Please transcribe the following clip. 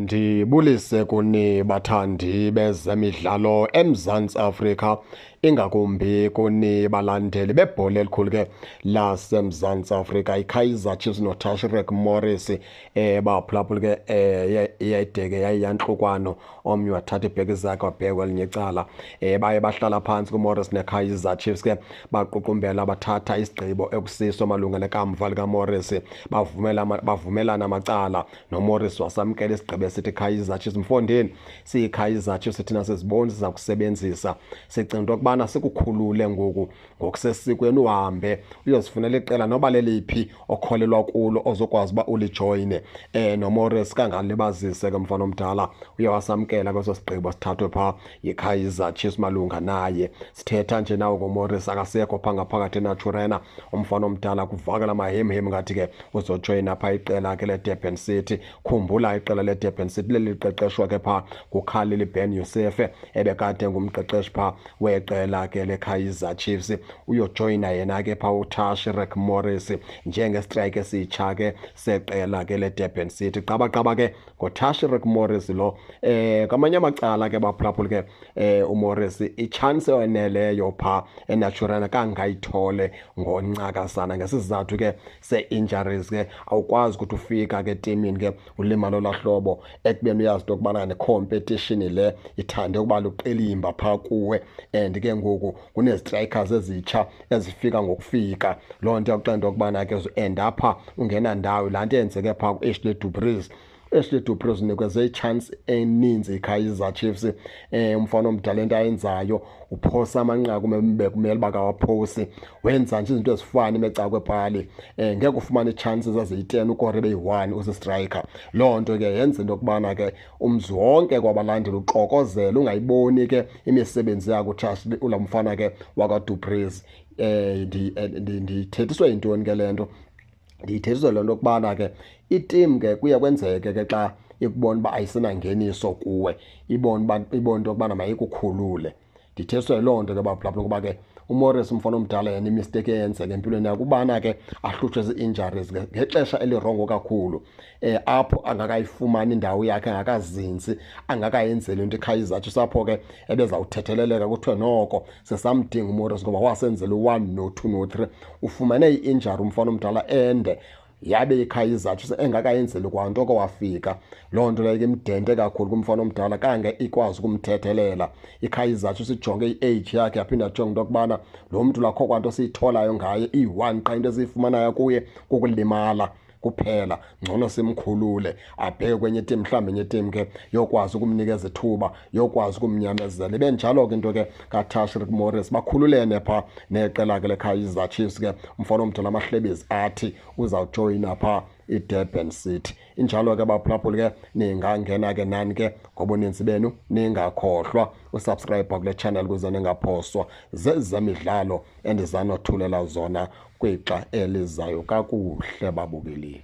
Ndibulise kuni bathandi bezemidlalo eMzantsi Afrika, ingakumbi kuni balandeli bebhola elikhulu ke laseMzantsi Afrika. IKaizer Chiefs noTashreeq Morris baphulaphula ke yayide ke yayiyantlukwano, omnye wathatha ibheki zakhe wabheka kwelinye icala. Baye bahlala phantsi kuMorris neKaizer Chiefs ke, baququmbela bathatha isigqibo ekusiso malunga nekamva likaMorris. Bavumela bavumelana amacala noMorris wasamkela isigqibo esithi, "Kaizer Chiefs mfondini, siyiKaizer Chiefs thina siziboni siza kusebenzisa, sicinga into yokubana sikukhulule ngoku ngokusesikweni, uhambe uyozifunela iqela noba leliphi okholelwa kulo ozokwazi uba ulijoyine." NoMorris kangalibazise ke mfana omdala, uye wasamkela kweso sigqibo sithathwe phaa yiKaizer Chiefs malunga naye. Sithetha nje nawo ngoMorris akasekho phaa ngaphakathi eNaturena umfana omdala. Kuvakala mahemhem ngathi ke uzojoyina phaa iqela ke leDurban City. Khumbula iqela leDurban City leli liqeqeshwa ke phaa nguKhalil Ben Youssef, ebekade ngumqeqeshi phaa weqela ke leKaizer Chiefs. Uyojoyina yena ke phaa uTashreeq Morris njengestrike esitsha ke seqela ke leDurban City. Qabaqaba ke ngoTashreeq Morris lo. Kamanye amacala ke baphulaphula ke, uMorris ichance yoneleyo phaa eNaturena kangayithole ngoncakasana ngesizathu ke see-injuries ke. Awukwazi ukuthi ufika ke etimini ke ulimala olaa hlobo, ekubeni uyazi into yokubana ne-competition le ithande ukuba luqilimba phaa kuwe, and ke ngoku kunezi-strikers ezitsha ezifika ngokufika. Loo nto yakuxela into yokubana ke end apha ungenandawo. Laa nto yenzeke phaa ku-Ashley Du Preez. Ashley Du Preez unikezwe ichance eninzi iKaizer Chiefs. Umfana omdala into ayenzayo, uphosa amanqaku bekumele uba kawaphosi, wenza nje izinto ezifana imecala kwepali. Ngeke ufumane ii-chances eziyi-10 ukore beyi-1 usi-striker. Loo nto ke yenza into yokubana ke umzi wonke kwabalandeli uxokozela ungayiboni ke imisebenzi yakho ulaa mfana ke wakwaDu Preez. Ndithethiswe yintoni ke le nto? Ndiyithethiswe le nto yokubana ke itim ke kuye kwenzeke ke xa ikubona uba ayisenangeniso kuwe, ibone uba ibone into yokubana mayikukhulule. Ndithethiswe yiloo nto ke baphulaphula, kuba ke uMorris umfana omdala yena imistake eyenzeka empilweni yakhe ubana ke ahlutshwe zii-injuries ngexesha elirongo kakhulu, apho angakayifumani indawo yakhe, angakazinzi, angakayenzeli into iKaizer Chiefs. Apho ke ebezawuthetheleleka kuthiwe noko sesamdinga uMorris ngoba wasenzela u-one no-two no-three. Ufumene i-injury umfana omdala ende yabe iKaizer Chiefs engakayenzeli kwanto oko wafika. Loo nto leyo ke imdente kakhulu kumfana omdala, kange ikwazi ukumthethelela iKaizer Chiefs. Ijonge i-age yakhe, yaphinda yajonga into yokubana lo mntu lakho kwanto siyitholayo ngaye, iyi-one qha into esiyifumanayo kuye kukulimala kuphela, ngcono simkhulule abheke kwenye itim, mhlawumbi enye itim ke yokwazi ukumnikeza ithuba, yokwazi ukumnyamezela. Ibe njalo ke into ke kaTashreeq Morris, bakhululene phaa neqela ke leKaizer Chiefs ke. Umfana omdala amahlebezi athi uzawujoyina phaa iDurban City. Injalo ke baphulaphuli ke, ningangena ke nani ke ngobuninzi benu, ningakhohlwa usubscribe kule channel ukuze ningaphoswa zezemidlalo endizanothulela zona kwixa elizayo. Kakuhle babukeli.